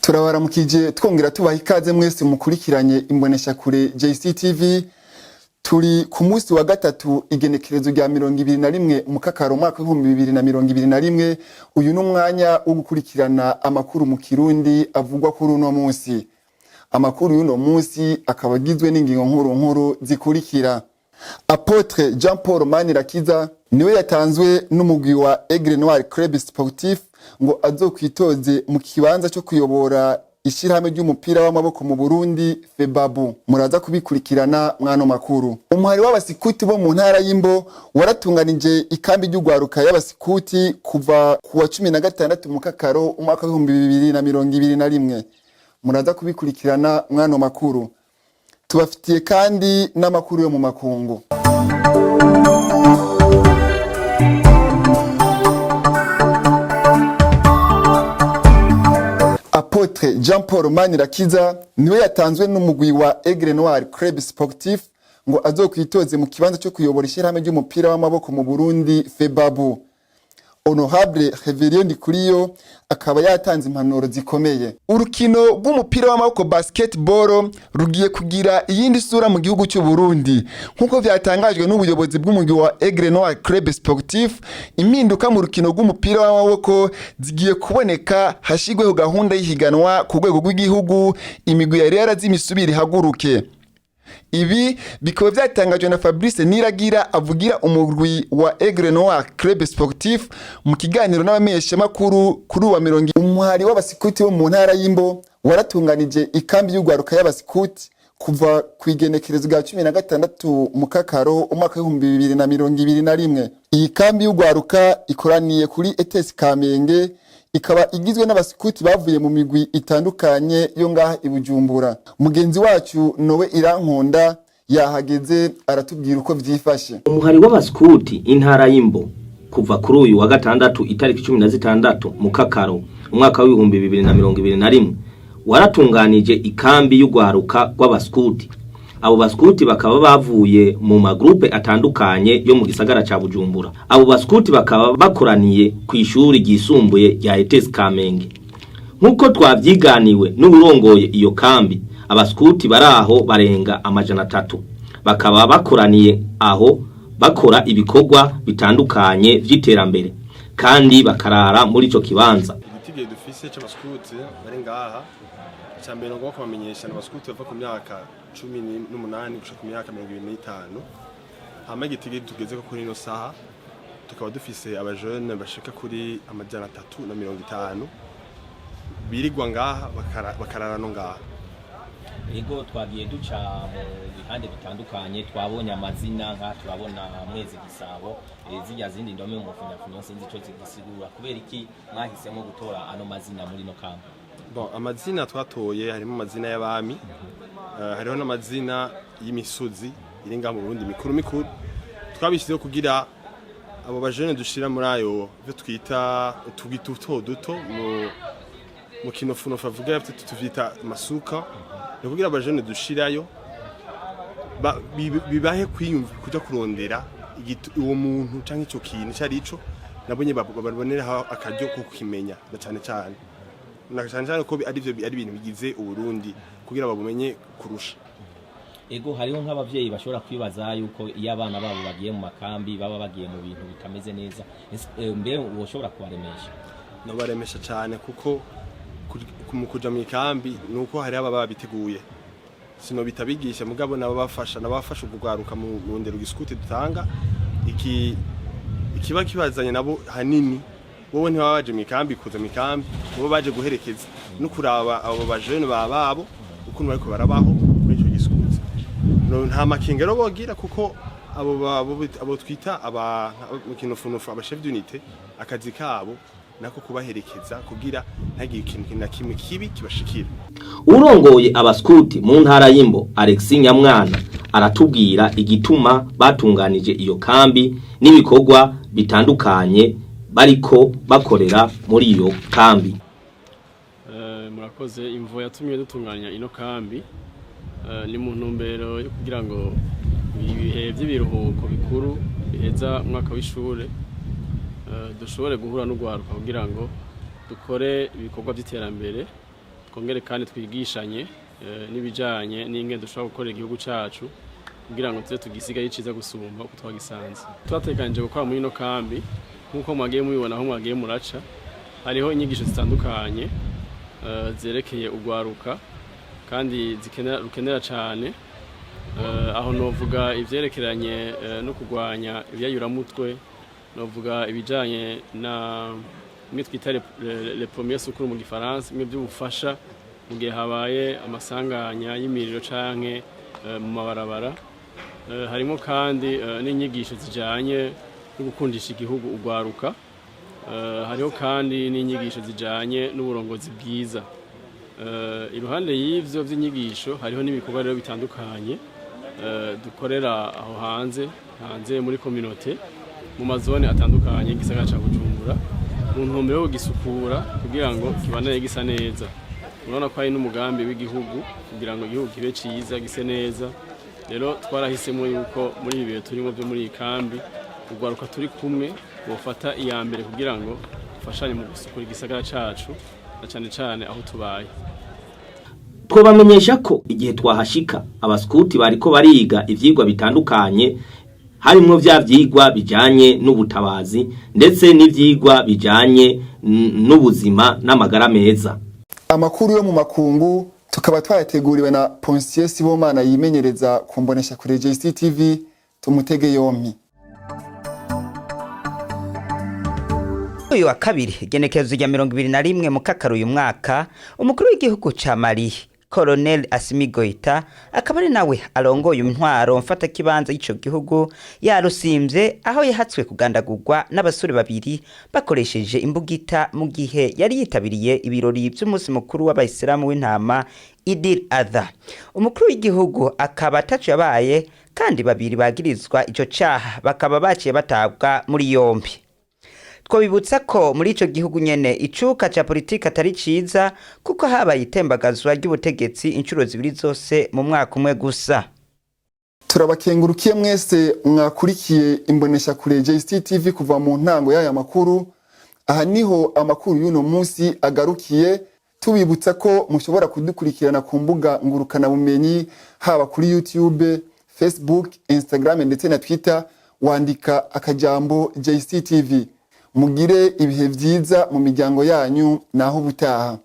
Turabaramukije, twongera tubaha ikaze mwese mukurikiranye imboneshakure JCTV. Turi ku munsi wa gatatu, igenekerezo rya 21 Mukakaro, umwaka w'2021. Uyu ni umwanya wo gukurikirana amakuru mu Kirundi avugwa kuri uno munsi. Amakuru y'uno munsi akaba agizwe n'ingingo nkuru nkuru zikurikira: Apôtre Jean Paul Manirakiza niwe yatanzwe n'umugwi wa Aigle Noir Club Sportif ngo azokwitoze mu kibanza cyo kuyobora ishirahamwe ry'umupira w'amaboko mu Burundi, FEBABU. Muraza kubikurikirana mwano makuru. Umuhari w'abasikuti bo mu ntara y'Imbo waratunganije ikambi ry'ugwaruka y'abasikuti kuva ku wa 16 Mukakaro, umwaka w'2021. Muraza kubikurikirana mwano makuru. Tubafitiye kandi n'amakuru yo mu makungu. Apôtre Jean Paul Manirakiza niwe yatanzwe n'umugwi wa Aigle Noir Club Sportif ngo azokwitoze mu kibanza cyo kuyobora ishirahamwe ry'umupira w'amaboko mu Burundi, FEBABU. Honorable Reverien Ndikuriyo akaba yatanze impanuro zikomeye. Urukino rw'umupira w'amaboko, basketball, rugiye kugira iyindi sura mu gihugu cy'u Burundi, nk'uko vyatangajwe n'ubuyobozi bw'umugwi wa Aigle Noir Club Sportif. Impinduka mu rukino rw'umupira w'amaboko zigiye kuboneka, hashigweho gahunda y'ihiganwa ku rwego rw'igihugu, imigwi yari yarazimye ihaguruke. Ibi bikaba byatangajwe na Fabrice Niragira, avugira umugwi wa Aigle Noir Club Sportif, mu kiganiro n'abamenyeshamakuru kuri uwa mirongo. Umuhari w'abasikuti bo mu ntara y'Imbo waratunganije ikambi y'ugwaruka y'abasikuti kuva ku igenekerezo rya 16 Mukakaro, umwaka w'2021. Iyi kambi y'ugwaruka ikoraniye kuri ETS Kamenge, ikaba igizwe n'abasikuti bavuye mu migwi itandukanye yo ngaha i Bujumbura. Mugenzi wacu Nowe Irankunda yahageze, aratubwira uko vyifashe. Umuhari w'abaskuti intara y'Imbo, kuva kuri uyu wa gatandatu itariki 16 Mukakaro, umwaka w'2021, waratunganije ikambi y'ugwaruka rw'abaskuti. Abo baskuti bakaba bavuye mu magrupe atandukanye yo mu gisagara ca Bujumbura. Abo baskuti bakaba bakoraniye ku ishuri ryisumbuye rya ETS Kamenge. Nk'uko twavyiganiwe n'uburongoye iyo kambi, abaskuti baraho barenga 300, bakaba bakoraniye aho bakora ibikorwa bitandukanye vy'iterambere, kandi bakarara muri ico kibanza. Igitigiri dufise c'abaskuti bari ngaha, icya mbere ngomba kubamenyesha ni abaskuti bava ku myaka 18 gushika ku myaka 25. Hama igitigiri tugezeko kuri ino saha, tukaba dufise abajene bashika kuri 350 birirwa ngaha, bakarara no ngaha. Ego, twagiye duca mu bihande bitandukanye, twabonye amazina nka turabona Mwezi Gisabo, zirya zindi ndome mu mufunyafunyo sinzi ico zigisigura. Kubera iki mwahisemo gutora ano mazina muri no kambi? Bon, amazina twatoye harimo amazina y'abami, hariho n'amazina y'imisozi iri ngaha mu Burundi mikuru mikuru. Twabishyizeho kugira abo bajene dushira muri ayo byo twita utugwi duto duto, mu kinofunofu avuga tuvyita masuka, ni kugira abajene dushirayo bibahe kwiyumva kuja kurondera uwo muntu canke ico kintu ico arico, nabo nyene baboneraho akaryo ko kukimenya, na cane cane ko ari byo ari ibintu bigize Uburundi, kugira babumenye kurusha. Ego, hariho nk'abavyeyi bashobora kwibaza yuko iyo abana babo bagiye mu makambi baba bagiye mu bintu bitameze neza. Mbe woshobora kubaremesha? Nobaremesha cyane, kuko mu kuja mu ikambi nuko hari aba babiteguye, sino bitabigisha, mugabo nabo nabafasha kugwaruka mu ndero giskuti dutanga, iki ikiba kibazanye nabo hanini, wowe ntibaba baje mu ikambi kuza mu ikambi, bo baje guherekeza no kuraba abo bajene babo ukuntu bariko barabaho muri ico giskuti. No, nta makenga rero bogira, kuko abo twita aba mu kinofunofu aba chef d'unité, akazi kabo nako kubaherekeza kugira ntagire ikintu na kimwe kibi kibashikira. Urongoye abaskuti mu ntara y'Imbo, Alexis Nyamwana, aratubwira igituma batunganije iyo kambi n'ibikorwa bitandukanye bariko bakorera muri iyo kambi. Murakoze. Imvo yatumye dutunganya ino kambi ni mu ntumbero yo kugira ngo ibihe by'ibiruhuko bikuru biheza umwaka w'ishure, dushobore guhura n'urwaruka kugira ngo dukore ibikorwa by'iterambere. Twongere kandi twigishanye n'ibijanye n'ingene dushobora gukorera igihugu cacu kugira ngo tuze tugisigaye iciza gusumba uko twagisanze. Twatekanije gukora muri ino kambi nk'uko mwagiye mubibona aho mwagiye muraca, hariho inyigisho zitandukanye zerekeye urwaruka kandi rukenera cane. Aho novuga ivyerekeranye no kurwanya ivyayuramutwe, novuga ibijanye na bimwe twita les premiers secours mu gifaransa, bimwe by'ubufasha mu gihe habaye amasanganya y'imiriro canke mu mabarabara. Harimo kandi n'inyigisho zijanye no gukundisha igihugu urwaruka. Hariho kandi n'inyigisho zijanye n'uburongozi bwiza. Iruhande y'ivyo vy'inyigisho hariho n'ibikorwa rero bitandukanye dukorera aho hanze muri communauté, mu mazone atandukanye y'igisagara ca Bujumbura, mu ntumbero yo kugisukura kugira ngo kibandanye gisa neza. Urabona ko hari n'umugambi w'igihugu kugira ngo igihugu kibe ciza, gise neza. Rero twarahisemo yuko muri ibi bihe turimo byo muri iyi kambi, urwaruka turi kumwe bofata iya mbere kugira ngo dufashanye mu gusukura igisagara cacu na cane cane aho tubaye. Twabamenyesha ko igihe twahashika abaskuti bariko bariga ivyigwa bitandukanye, harimwo vya vyigwa bijanye n'ubutabazi ndetse n'ivyigwa bijanye n'ubuzima n'amagara meza. Amakuru yo mu makungu tukaba twayateguriwe na Ponsier Sibomana yimenyereza ku mbonesha kure JCTV. Tumutege yompi. Uyu wa kabiri, igenekerezo rya 21 Mukakaro uyu mwaka, umukuru w'igihugu ca Mali, Colonel Assimi Goita, akaba ari nawe arongoye intwaro mfatakibanza y'ico gihugu, yarusimvye aho yahatswe kugandagurwa n'abasore babiri bakoresheje imbugita mu gihe yari yitabiriye ibirori vy'umunsi mukuru w'abayisilamu w'intama, Idil Adha. Umukuru w'igihugu akaba ataco yabaye, kandi babiri bagirizwa ico caha bakaba baciye batabwa muri yombi. Twabibutsa ko muri ico gihugu nyene icuka ca politiki atari ciza, kuko habaye itembagazwa ry'ubutegetsi inshuro zibiri zose mu mwaka umwe gusa. Turabakengurukiye mwese mwakurikiye imbonesha kure JCTV kuva mu ntango y'aya makuru. Aha niho amakuru y'uno munsi agarukiye. Tubibutsa ko mushobora kudukurikirana ku mbuga ngurukanabumenyi, haba kuri YouTube, Facebook, Instagram ndetse na Twitter, wandika akajambo JCTV. Mugire ibihe vyiza mu miryango yanyu, naho ubutaha.